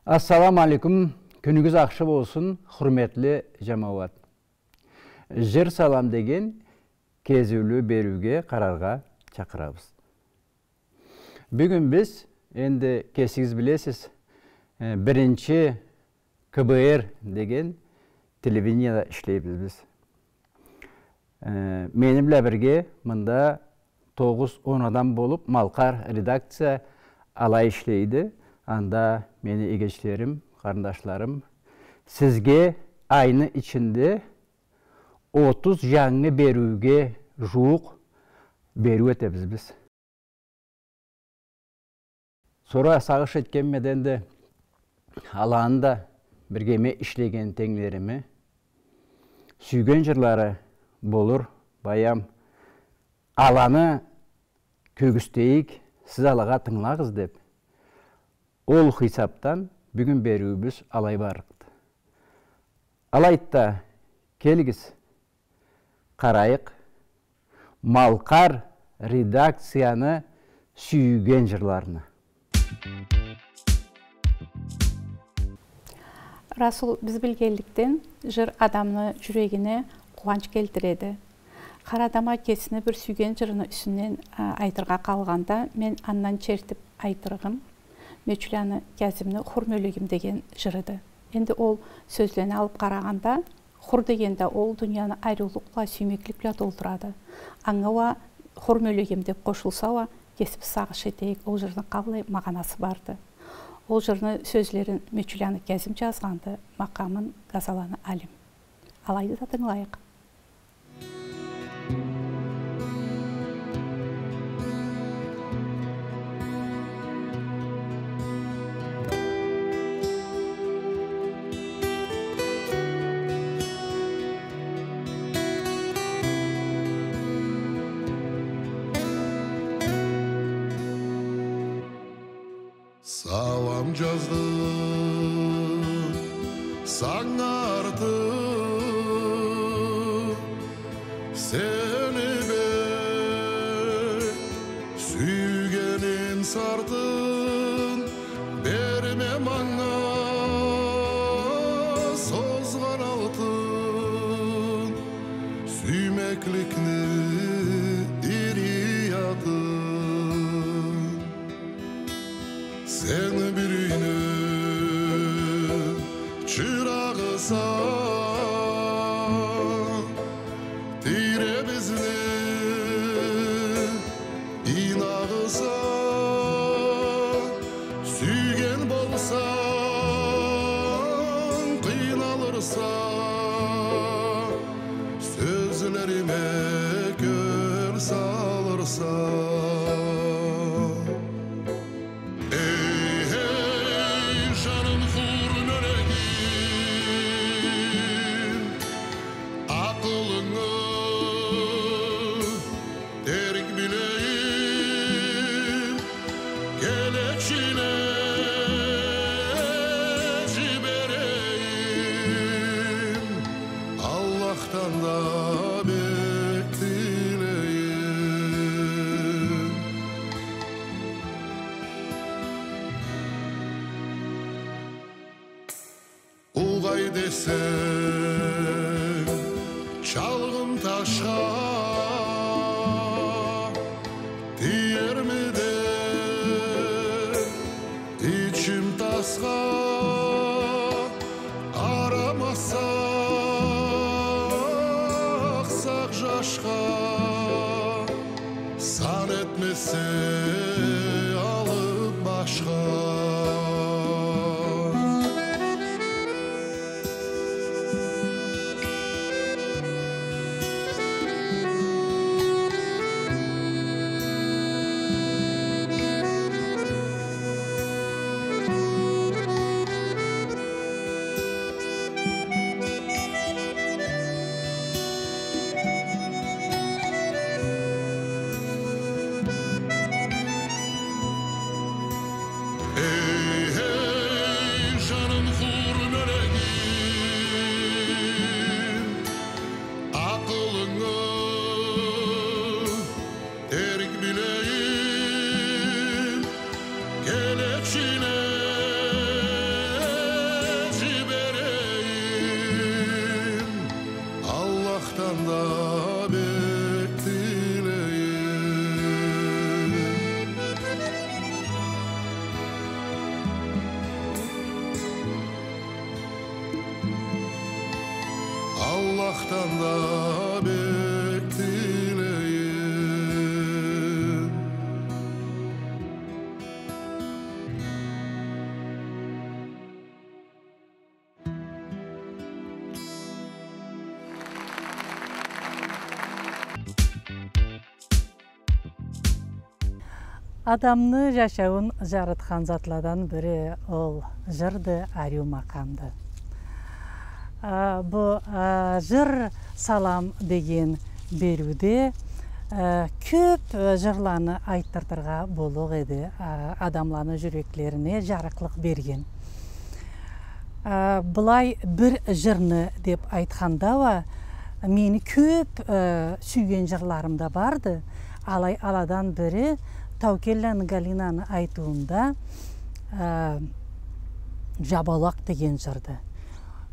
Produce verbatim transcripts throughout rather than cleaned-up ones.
Ассаламу алейкум, кюнюгюз ахшы болсун, хурметли жамауат. «Жыр салам» деген кезиулю бериуге къараргъа чакъырабыз. Бюгюн биз, энди кесигиз билесиз, э, биринчи К Б Р деген телевидениеде ишлейбиз биз. Э, мени бла бирге мында тогъуз-он адам болуп, Малкъар редакция алай ишлейди. Анда мени эгечлерим, къарындашларым. Сизге айны ичинде отуз жангы бериуге жууукъ бериу этебиз биз. Сора сагъыш этгенме да энди, аланы да, биргеме ишлеген тенглерими, сюйген жырлары болур, баям, аланы кёргюзтейик, сиз алагъа тынгылагъыз деп, ол хисапдан бюгюн бериуюбюз алай барлыкъды. Алайды да, келигиз, къарайыкъ Малкъар редакцияны сюйген жырларына. Расул, биз билгенликден, жыр адамны жюрегине къууанч келтиреди. Хар адам а кесини бир сюйген жырыны юсюнден, а, айтыргъа къалгъанда, мен андан чертип айтырыгъым Мёчюланы Кязимни «Хур мёлегим» деген жырыды. Энди ол сёзлени алып къарагъанда, хур дегенде, ол дунияны ариулукъ бла, сюймеклик бла толтурады. Анга уа «хур мёлегим» деп къошулса уа, кесибиз сагъыш этейик, ол жырны къаллай магъанасы барды. Ол жырны сёзлерин Мёчюланы Кязим жазгъанды, макъамын Гъазаланы Алим. Алайды да, тынгылайыкъ. Салам жаздым санга артыкъ, сени бек сюйгеним сартын, берме манга созгъан алтын, сюймекликни ири атын. Сен бир юйню чырагъыса, тийребизни ийнагъыса, сюйген болсанг, къыйналырса, сёзлериме кёл салырса. Эй, эй, жаным, хур мёлегим, акъылынгы терк билейим, келечиле жиберейим, Аллахдан да бек тилейим. Угъай десенг, чалгъым ташха тийермиди, ичим тасха, къарамаса акъсакъ жашха. Сан этмесе алып башха. Эй, эй, жаным, хур мёлегим, акъылынгы терк билейим, келечиле Аллахдан да бек тилейим. Адамны жашауун жарытхан затладан бири ол жырды, ариу макъамды. А, бу, а, «Жыр салам» деген бериуде, а, кёп, а, жырланы айтдыртыргъа боллукъ эди, а, адамланы жюреклерине жарыкълыкъ берген. А, былай бир жырны деп айтханда уа, мени кёп, э, сюйген жырларым да барды. Алай, аладан бири Таукелланы Галинаны айтыуунда, э, «Жабалакъ» деген жырды.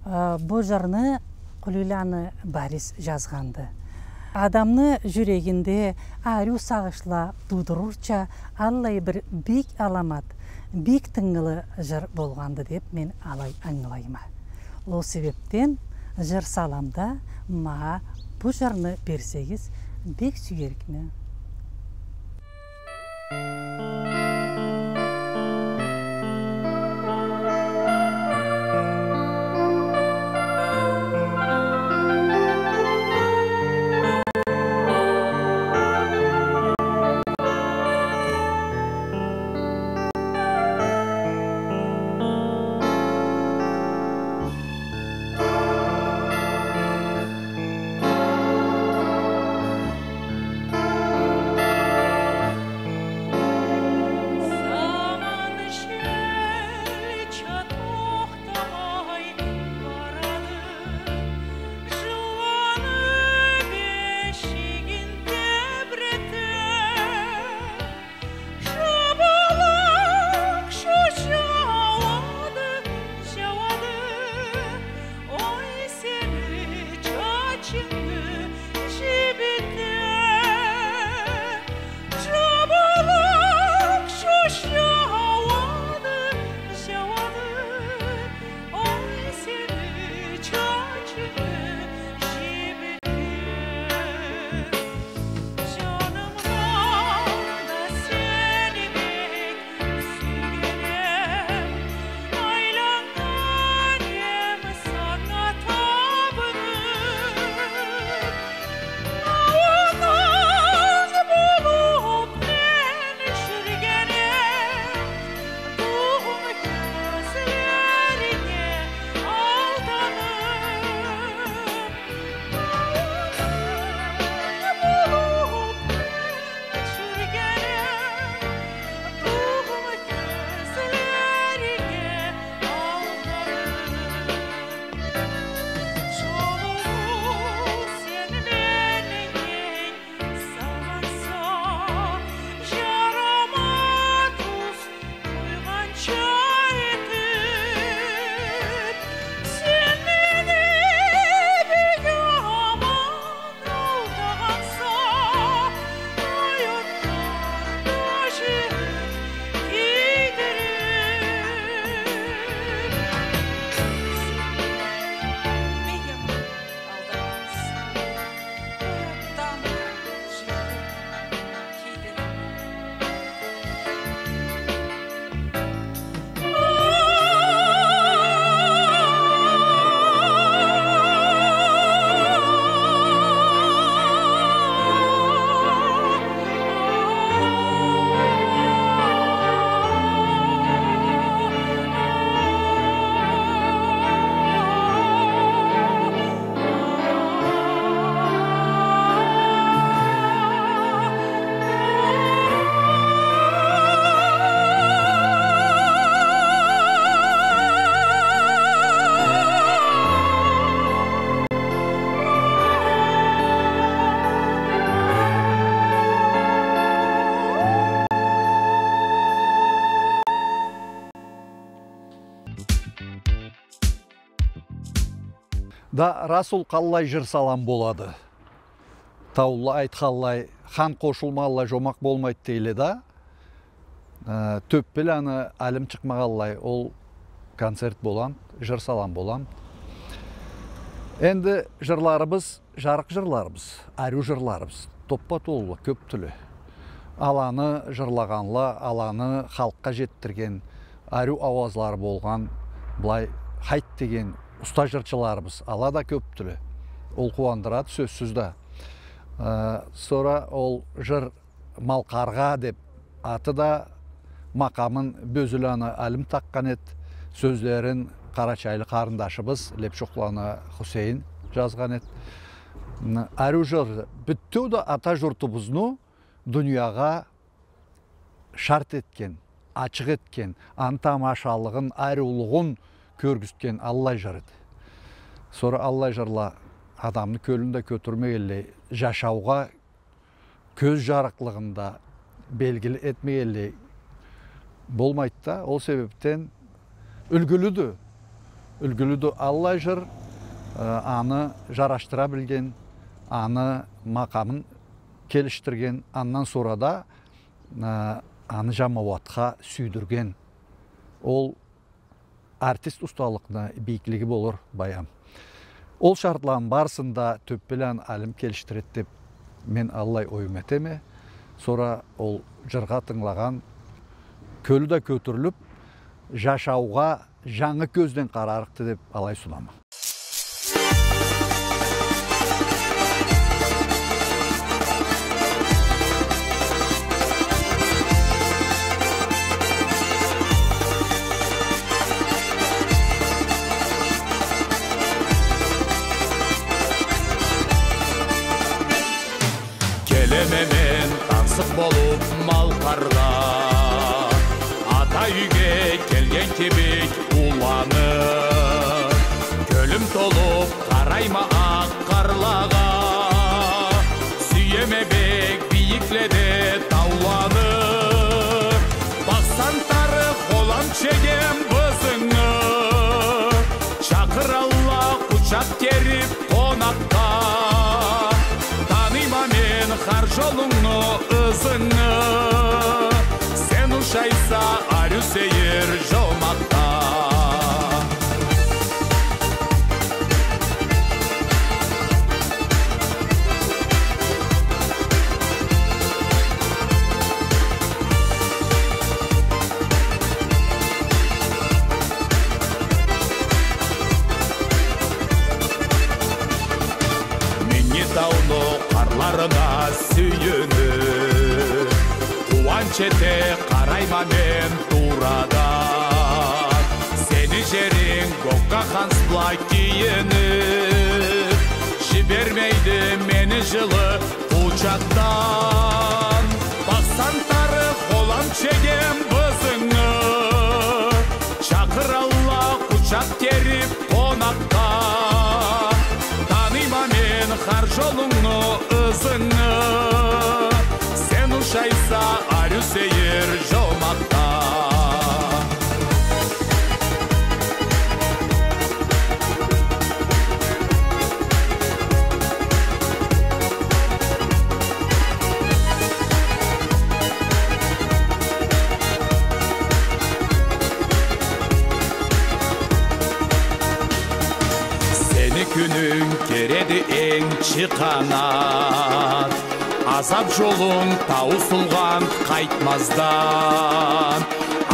Э, бу жырны Къулийланы Борис жазгъанды. Адамны жюрегинде ариу сагъышла туудурурча аллай бир бек аламат, бек тынгылы жыр болгъанды деп мен алай ангылайма. Ол себепден «Жыр саламда» ма бу жырны берсегиз, бек сюерикме. Заман шёлча тохтамай барады, жыланы бешигин тебрете. Жабалакъ шу жауады, жауады, ой, сени чачынгы жибите. Жабалакъ шу жауады, жауады, ой, сени чачынгы жибите. Жанымдан да сени бек сюйгенем, айланнган эм санга табынып. Ауунунг болуп мен жюргенем, туугъум кёзлеринге алданып. Тойгъанча этип, сен мени бек аман алдагъанса, ай, отдан да жигит тийдирип. Сен мени бек аман алдагъанса, ай, отдан да жигит Да, Расул, къаллай жыр салам болады? Таулула айтханлай, хан къошулмагъанлай жомакъ болмайды дейле да. Э, тёппеланы алим чыкъмагъанлай, ол концерт болан, жыр салам болан. Энди жырларыбыз, жарыкъ жырларыбыз, ариу жырларыбыз топпа-толула, кёпдюле. Аланы жырлагъанла, аланы халкъгъа жетдирген, ариу ауазлары болгъан, былай хайт деген уста жырчыларыбыз, ала да кёпдюле. Ол къууандырады, сёзсюз да. Э, сора ол жыр «Малкъаргъа» деп аты да, макъамын Бёзюланы Алим такъгъан эд, сёзлерин къарачайлы къарындашыбыз Лепчокъланы Хусейин жазгъан эд. М, ариу жыр, бютеу да ата журтубузну дуниягъа шарт этген, ачыкъ этген, аны тамашалыгъын, ариулугъун кёргюзтген аллай жыр эди. Сора аллай жырла адамны кёлюн да кётюрмегенлей, жашаугъа кёз жарыкълыгъын да белгили этмегенлей болмайды да. Ол себепден юлгюлюдю. Юлгюлюдю аллай жыр, э, аны жарашдыра билген, аны макъамын келишдирген, андан сора да, э, аны жамауатха сюйдюрген. Ол артист усталыкъны бийиклиги болур, баям. Ол шартланы барысын да Тёппеланы Алим келишдиред деп мен аллай оюм этеме. Сора ол жыргъа тынгылагъан кёлю да кётюрюлюп, жашаугъа жангы кёзден къарарыкъды деп алай сунама. Келеме мен тансыкъ болуп Малкъаргъа, ата юйге келген кибик уланып, кёлюм толуп къарайма акъ къарлагъа. Сюеме бек бийикледе тауланы, бакъсанг, тарыкъ олам чегем бызынгы. Чакъыралла къучакъ терип къонакъгъа. Таныйма мен хар жолунгну, ызынгы. Сен ушайса ариу сейир жомакъгъа. Минги тауну къарларына сюйюнюп, къууанч эте къарайма мен турадан. Сени жеринг кёкге ханс бла кийинип, жибермейди мени жылы къучакъдан. Бакъсанг, тарыкъ олам чегем бызынгы. Чакъыралла къучакъ терип къонакъгъа. Таныйма мен хар жолунгну, ызынгы. Сен ушайса ариу сейир жомакъгъа. Сени кюнюнг кереди энчи къанат, азап жолунг таусулгъан къайтмаздан.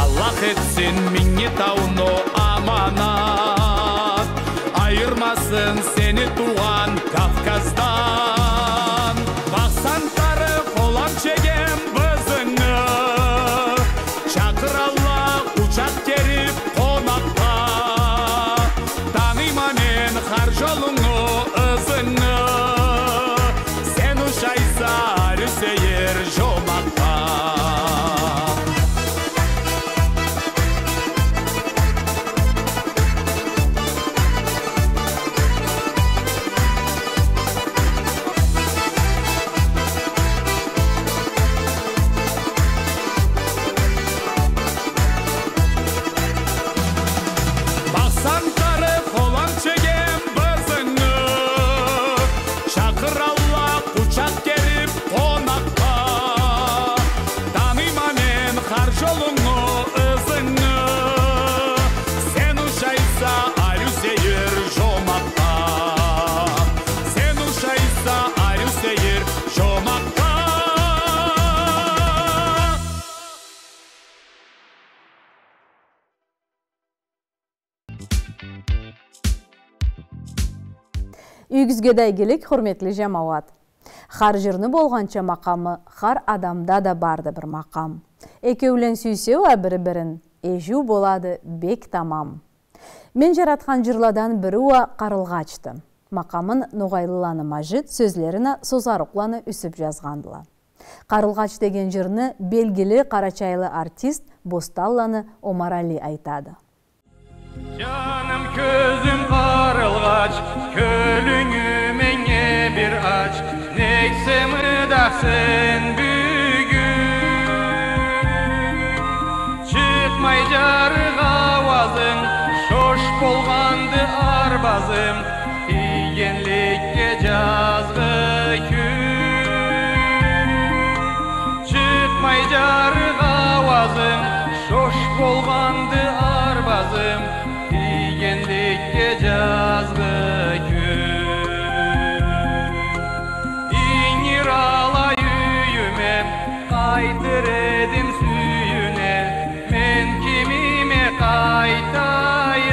Аллах этсин Минги тауну аманат, айырмасын сени туугъан Кавказдан. Бакъсанг, тарыкъ олам чегем бызынгы. Чакъыралла къучакъ терип къонакъгъа. Таныйма мен хар жолунгну, ызынгы. Сен ушайса ариу сейир жомакъгъа. Бакъсанг, тарыкъ олам чегем бызынгы. Чакъыралла къучакъ терип къонакъгъа. Таныйма мен хар жолунгну, ызынгы. Сен ушайса ариу сейир жомакъгъа. Юйюгюзге да игилик, хурметли жамауат. Хар жырны болгъанча макъамы, хар адамда да барды бир макъам. Экеулен сюйсе уа бири-бирин, эжиу болады бек тамам. Мен жаратхан жырладан бири уа «Къарылгъачды». Макъамын ногъайлыланы Мажит, сёзлерин а созарукъланы Юсюп жазгъандыла. «Къарылгъач» деген жырны белгили къарачайлы артист Бостанланы Омарали айтады. Жаным, кёзюм къарылгъач, кёлюнгю меннге бир ач, нексени да сен бюгюн. Чыкъмай жарыкъ ауазынг, шош болгъанды арбазым, тийгенликге жазгъы кюн. Чыкъмай жарыкъ ауазынг, шош болгъанды арбазым, тийгенликге жазгъы кюн. Ингир алай юйюме, къайтыр эдим сюйюне, мен кимиме къайтайым?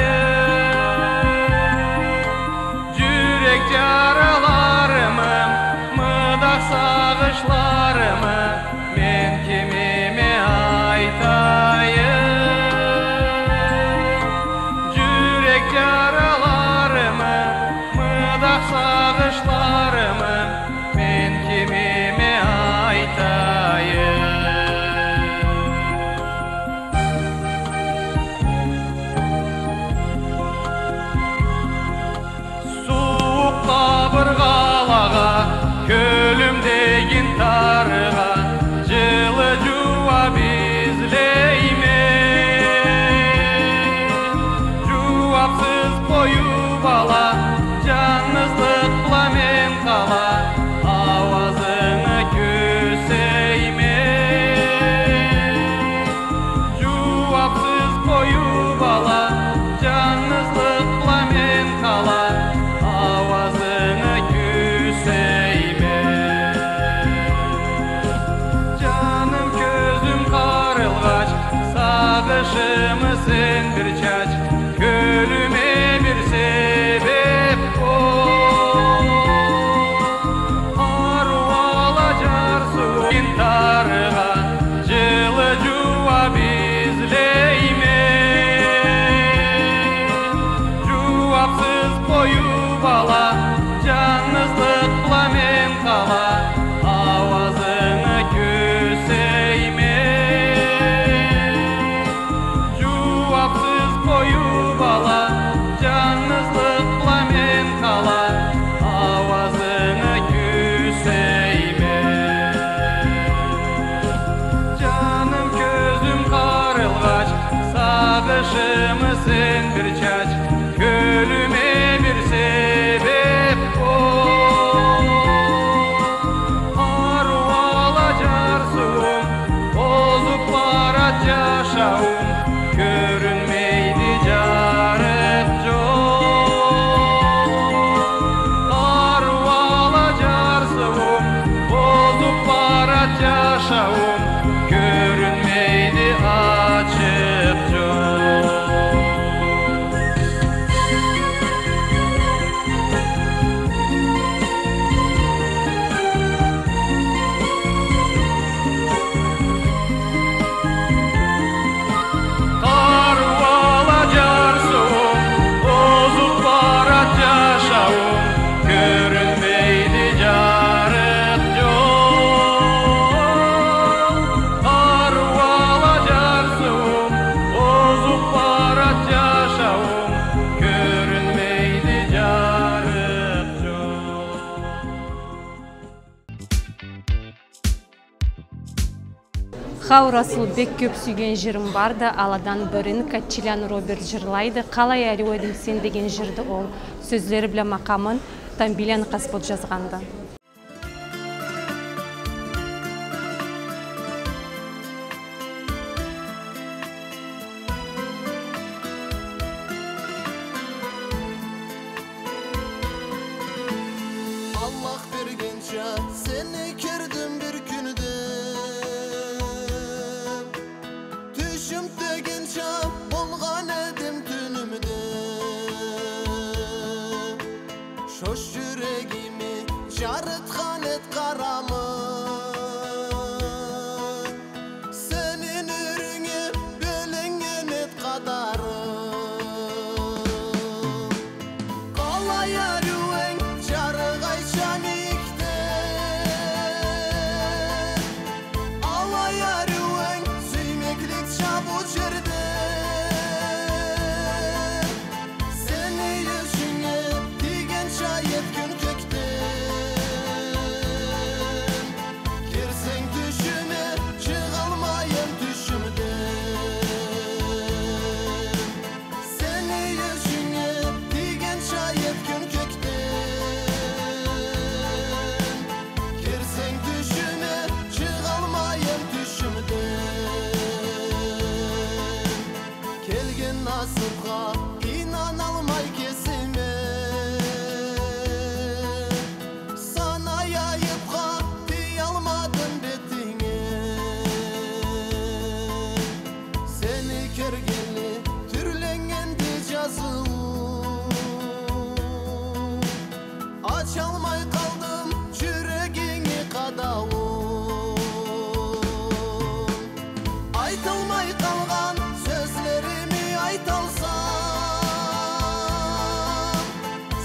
Жюрек жараларымы, мыдах сагъышларымы мен кимиме айтайым? Жюрек жараларымы, мыдах сагъышларымы мен кимиме айтайым? Сууукъ къабыргъалагъа, кёлюмдеги интаргъа, жылы жууап излейме. Жууапсыз къоюп ала, жалгъызлыкъ бла мен къала, ауазынгы кюсейме. Жууапсыз къоюп ала, жалгъызлыкъ бла мен къала, ауазынгы кюсейме. Жаным, кёзюм къарылгъач, сагъышымы сен бир чач, кёлюме бир себеп бол. Ариу ала жарсыуум, интаргъа жылы жууап излейме. Жууапсыз къоюп ала, жалгъызлыкъ бла мен къала, ауазынгы кюсейме. Жууапсыз къоюп ала, жалгъызлыкъ бла мен къала, ауазынгы кюсейме. Жаным, кёзюм къарылгъач, сагъышымы сен бир чач, кёлюме бир себеп бол. Ариу ала жарсыуум, озуп барад жашауум, кёрюнмейди жарыкъ жол. Ариу ала жарсыуум, озуп барад жашауум, кёрюнмейди ачыкъ жол. Къарыу ала жарсыуум, озуп барад жашауум, кёрюнмейди жарыкъ жол. Къарыу ала жарсыуум, озуп барад жашауум, кёрюнмейди жарыкъ жол. Хау, Расул, бек кёп сюйген жырым барды, аладан бирин Катчилян Роберт жырлайды. «Къалай ариу эдим сен» деген жырды ол сёзлери бла макъамын Тамбийланы Къаспот жазгъанды. Аллах бергенча сени кёрдюм бир кюнде. Тюшюм дегенча болгъан эдим тюнюмде. Айыпха ийнаналмай кесиме, санай айыпха тыялмадым бетинге. Сени кёргенли тюрленнгенди жазыуум. Ачалмай къалдым жюрегинги къадауун. Айталмай къалгъан сёзлерими айталсам,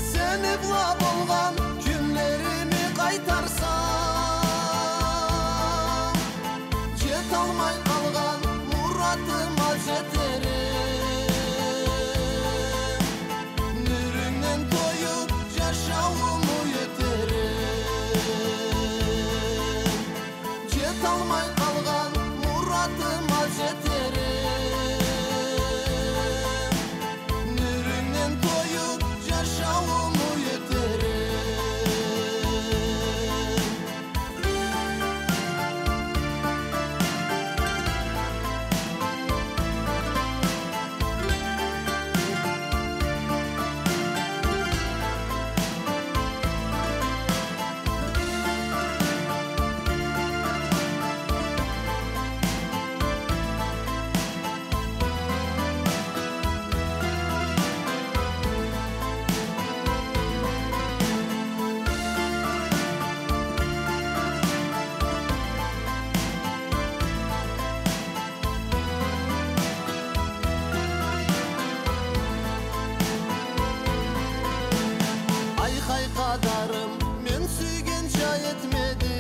сени бла болгъан кюнлерими къайтарсам, жеталмай къалгъан муратыма жетерим. Нюрюнгден тоюп жашаууму ётерим. Жеталмай къалгъан муратыма жетерим. Нюрюнгден тоюп жашаууму ётерим. Айхай, къадарым, мен сюйгенча этмеди.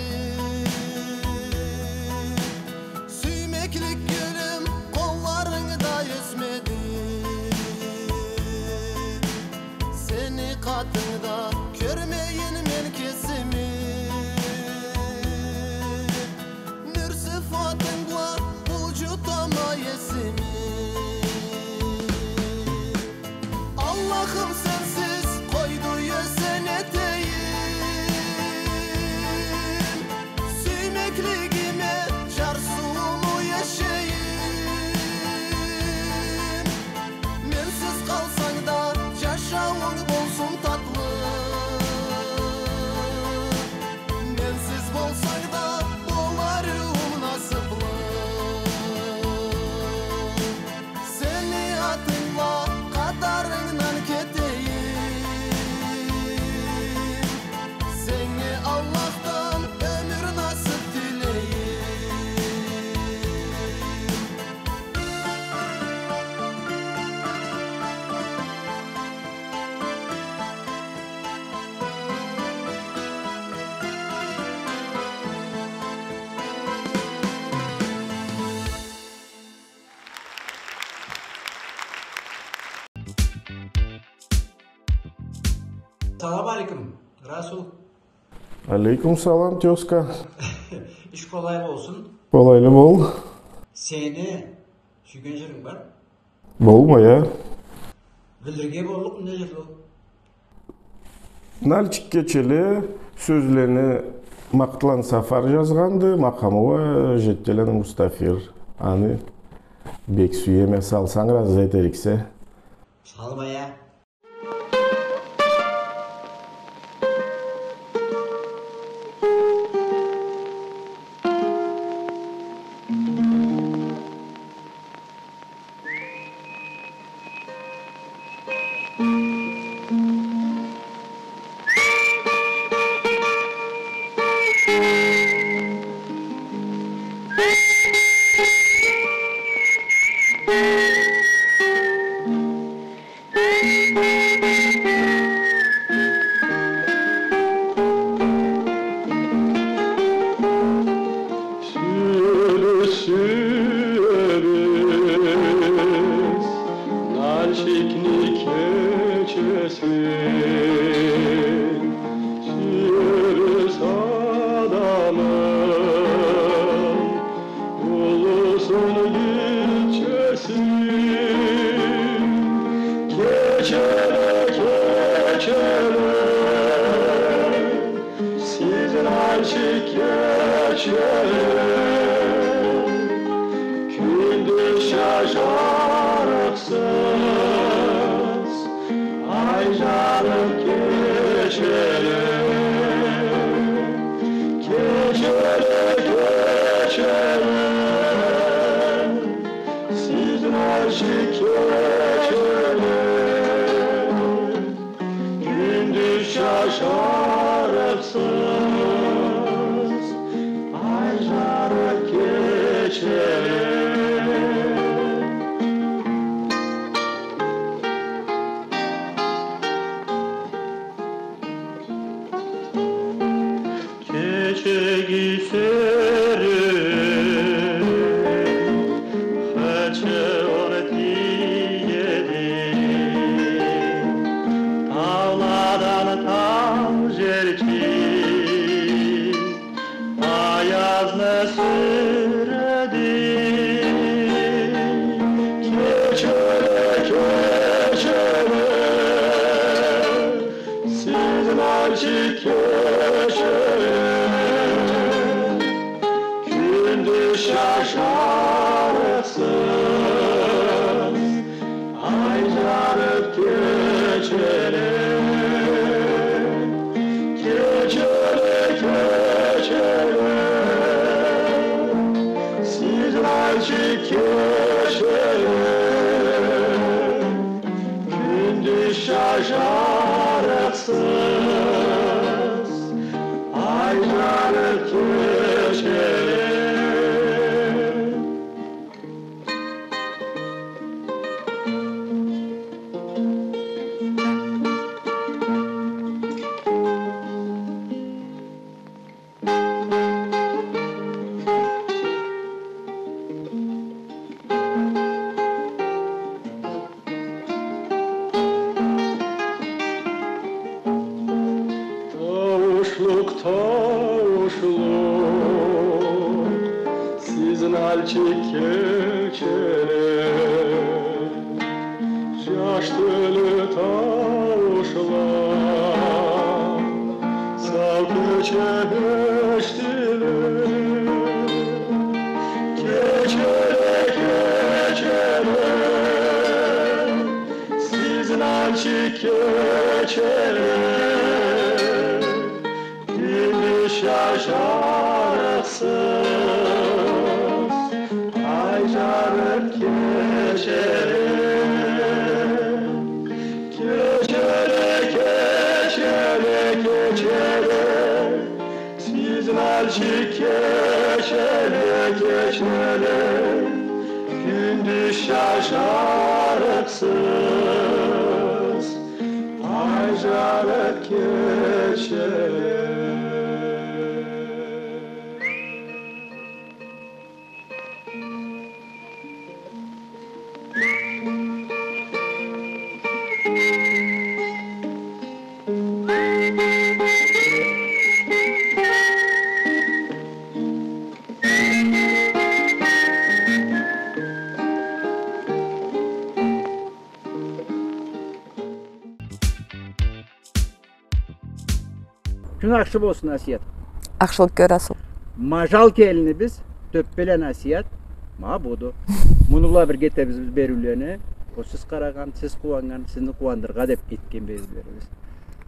Сюймеклик гюлюм къолларынгда ёсмеди. Сени къатынгда кёрмейин мен кесими. Нюр сыфатынг бла булжутама эсими. Аллахым, сенсиз къойду эсе нетейим? Сюймеклигиме жарсыууму эшейим. Менсиз къалсанг да, жашауунг болсун татлы. Менсиз болсанг да, болар эдим насыплы. Сени атынг бла къадарынгдан кетейим. Сеннге Аллахдан ёмюр насып тилейим. Салам алейкум, Расул. Алейкум салам, тёзка. Иш къолай болсун. Къолайлы бол. Сени сюйген жеринг бар? Болма, я. Билирге боллукъ, не жер ол? Нальчикге чейин сёзлени Макътыланы Сафар жазгъанды, макъамы уа Жетделаны Мустафир. Аны бек сюеме, салсанг, разы этериксе. Салма, я. Сюебиз, сюебиз Нальчикни кечесин, сюебиз адамын уллусун, гитчесин. Кечеле, кечеле, сиз Нальчик кечеле, кюндюзча жарыкъсыз. Кечеле, кечеле, кечеле, сиз нальчик кечеле, кюндюз чачарыкъсыз, ай жарыкъ кечеле. Кечеги сёрюп, хычыуун тийеди. Тауладан тау жерчик аязны сюреди. Кечеле, кечеле, сиз нальчик кечеле, кюндюз чачарыкъсыз, ай жарыкъ кечеле. Кечеле, кечеле, сиз нальчик кечеле, кюндюз чачарыкъсыз, ай жарыкъ кечеле. Тауушлукъ, тауушлукъ, сиз нальчик кечеле, жаш тюлю тауушла, сау кече эшитиле. Кечеле, кечеле, сиз нальчик кечеле, кюндюз чачарыкъсыз, ай жарыкъ кечеле. Кечеле, кечеле, кечеле, сиз нальчик кечеле, кечеле, кюндюз чачарыкъсыз, ай жарыкъ кечеле. Кюн ахшы болсун, Асият. Ахшылыкъ кёр, Расул. Мажал келинибиз, тёппелен Асият, ма буду. Муну бла бирге этебиз биз бериулени. Ол сиз къарагъан, сиз къууаннган, сизни къууандырыргъа деп этген бериулерибиз.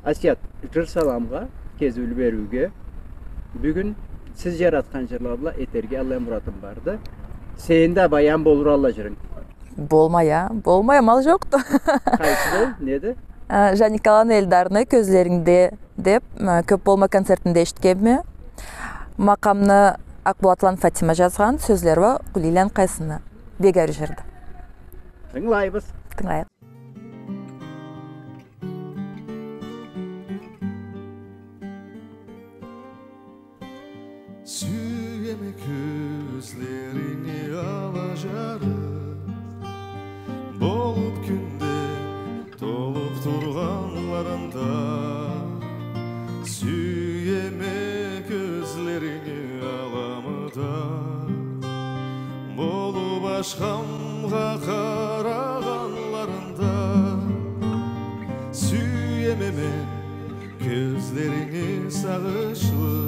Асият, жыр саламгъа, кезиулю бериуге, бюгюн сиз жаратхан жырла бла этерге аллай муратым барды. Сени да баян болур аллай жырынг. Болмай а, болмай, амал жокъду. Къайсыды ол, неди? А, Жаникаланы Эльдарны «Кёзлерингде» деп, а, кёп болма концертинде эшитгенме. Макъамны Акъболатланы Фатима жазгъан, сёзлери уа Къулийланы Къайсыны. Бек ариу жырды. Тынгылайбыз. Тынгылайыкъ. Сюеме кёзлеринги ала жарыкъ болуп кюнде толуп тургъанларында. Сюеме кёзлеринги аламыда болуп ашхамгъа къарагъанларында. Сюеме мен кёзлеринги сагъышлы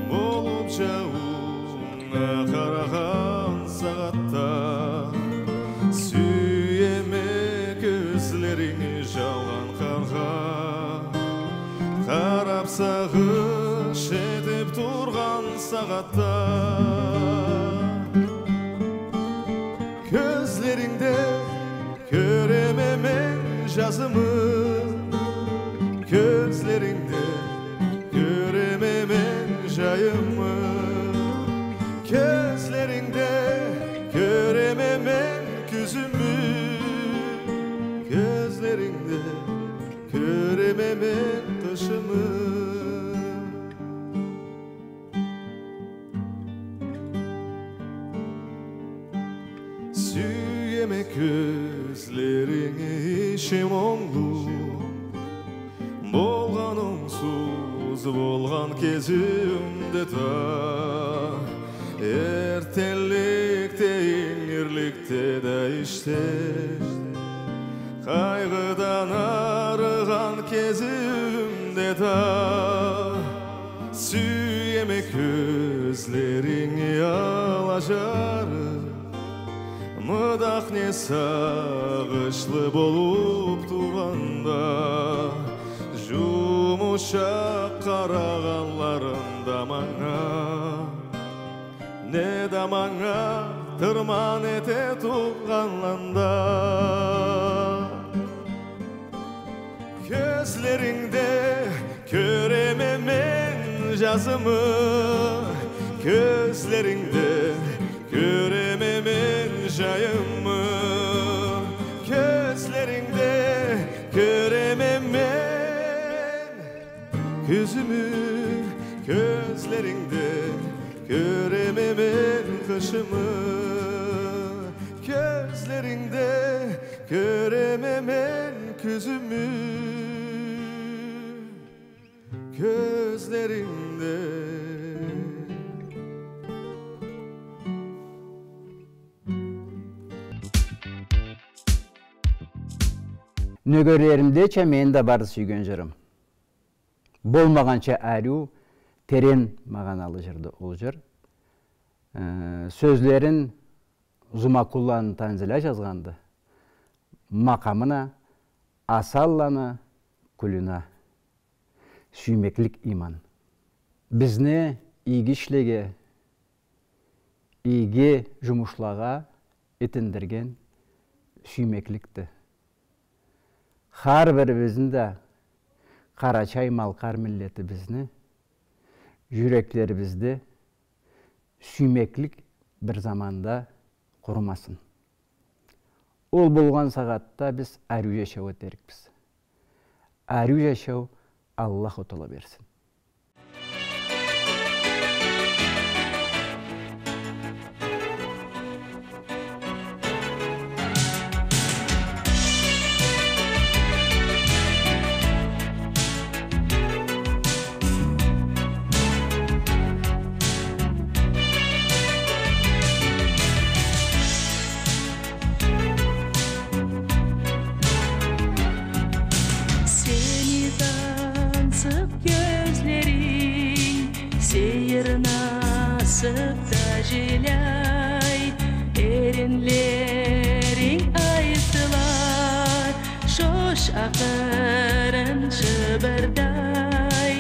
болуп жауунга къарагъан сагъатда. Сюеме кёзлеринги жаугъан къаргъа Сагъатда кёзлерингде кёреме мен жазымы, кёзлерингде кёреме мен жайымы, кёзлерингде кёреме мен кюзюмю, кёзлерингде кёреме мен къышымы. Сюеме кёзлеринги ишим онглу, болгъан онгсуз болгъан кезиуюмде да, эртенликде, ингирликде да, ишде, къайгъыдан арыгъан кезиуюмде да, сюеме кёзлеринги ала жарыкъ, мыдах не сагъышлы болуп тургъанда, жумушакъ къарагъанларында манга, неда манга тырман эте тургъанланда. Кёзлерингде кёреме мен жазымы, кёзлерингде кёреме мен жайымы, кёзлерингде кёреме мен кюзюмю, кёзлерингде кёреме мен къышымы, кёзлерингде кёреме мен кюзюмю, кёзлерингде. Нёгерлеримдеча мени да барды сюйген жырым. Болмагъанча ариу, терен магъаналы жырды ол жыр. Э, сёзлерин Зумакулланы Танзиля жазгъанды. Макъамына Асанланы Кулина. Сюймеклик иман. Бизни ийги ишлеге, ийги жумушлагъа итиндирген сюймекликди. Хар бирибизни да, къарачай-малкъар миллетибизни, жюреклерибизде сюймеклик бир заманда къурумасын. Ол болгъан сагъатда биз ариу жашау этерикбиз. Ариу жашау Аллах отала берсин. Сени тансыкъ кёзлеринг сейир насыкъ да жиляй, эринлеринг айтдыла шош акъырын шыбырдай,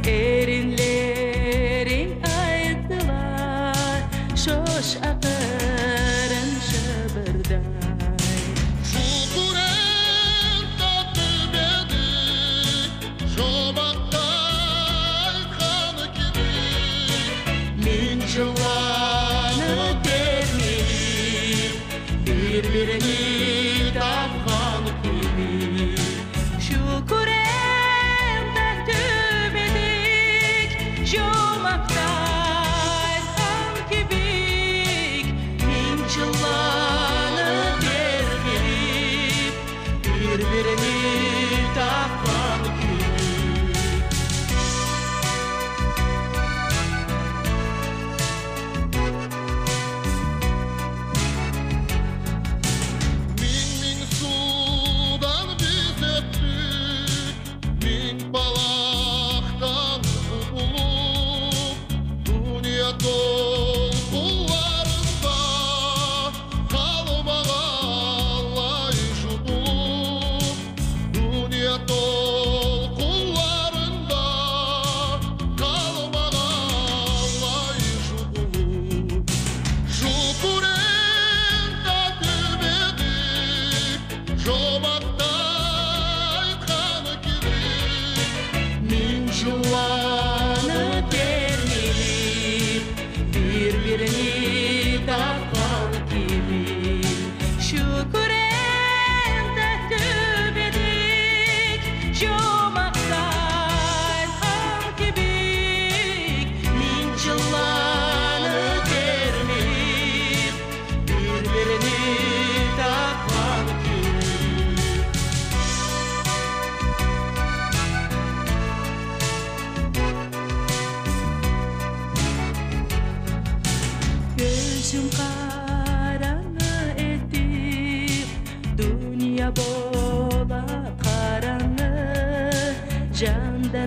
эринлеринг айтдыла шош акъырын шыбырдай. Шукур эт, татыб эди, жомакъгъа айтханы кибик, минг жыланы тебрейиб, бир-бирини табхан кибик.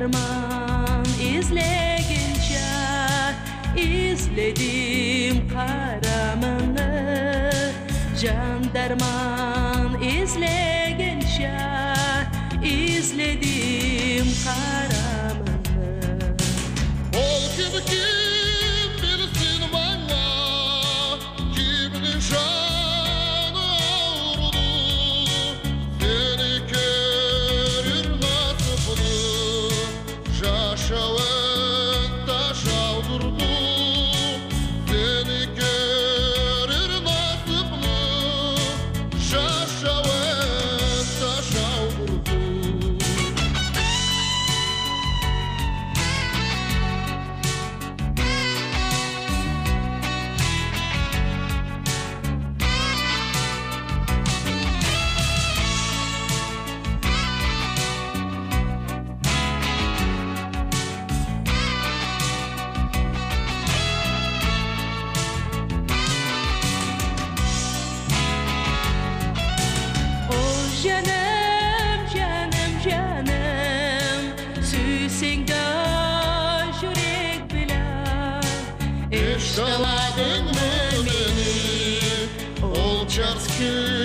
Дарман излегенча, изледим къарамынгы. Жан дарман излегенча, изледим къарамынгы. Ол ким, ким билсин манга, кимни жаны ауруду, сени кёрюр насыплы жашау этсе жаудурду, сени кёрюр насыплы жашау этсе жаудурду. О, жаным, жаным, жаным, сюйсенг да жюрек бла. Эш тыладынгмы мени, ол чарсыз